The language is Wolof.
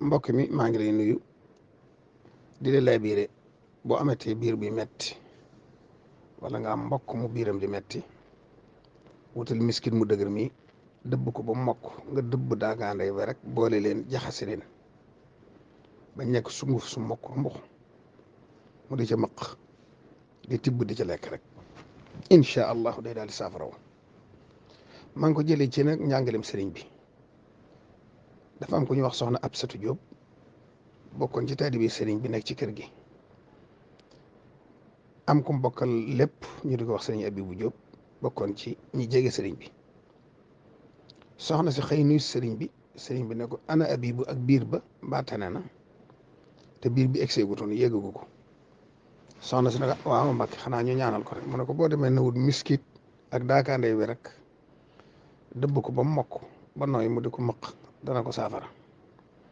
mbokk mi maa ngi lay nuyu di la laabire boo amatee biir bi metti wala nga am mbokk mu biiram di metti wutal miskit mu dëgër mi dëbb ko ba mokk nga dëbb daagaanday ba rek boole leen jaxase leen ba nekk sunguf su mokk mbux mu di ca maq di tibb di ca lekk rek incha allahu day daal di saafaraw maa ngi ko jëlee ci nag njàngalem sëriñ bi dafa am ku ñuy wax soxna Absatu Jóob bokkoon ci taalibe sëriñ bi nekk ci kër gi am ku bokkal lépp ñu di ko wax sëriñ Abibu Jóob bokkoon ci ñi jege sëriñ bi soxna si xëy nuyu sëriñ bi ne ko ana Abibu ak biir ba baatane na te biir bi egsee gutoon yéegagu ko soxna si ne ko waaw Mbàkke xanaa ñu ñaanal ko rek mu ne ko boo demee na wut miskit ak daakaandey bi rek dëbb ko ba mu mokk ba nooy mu di ko maq dana ko saafara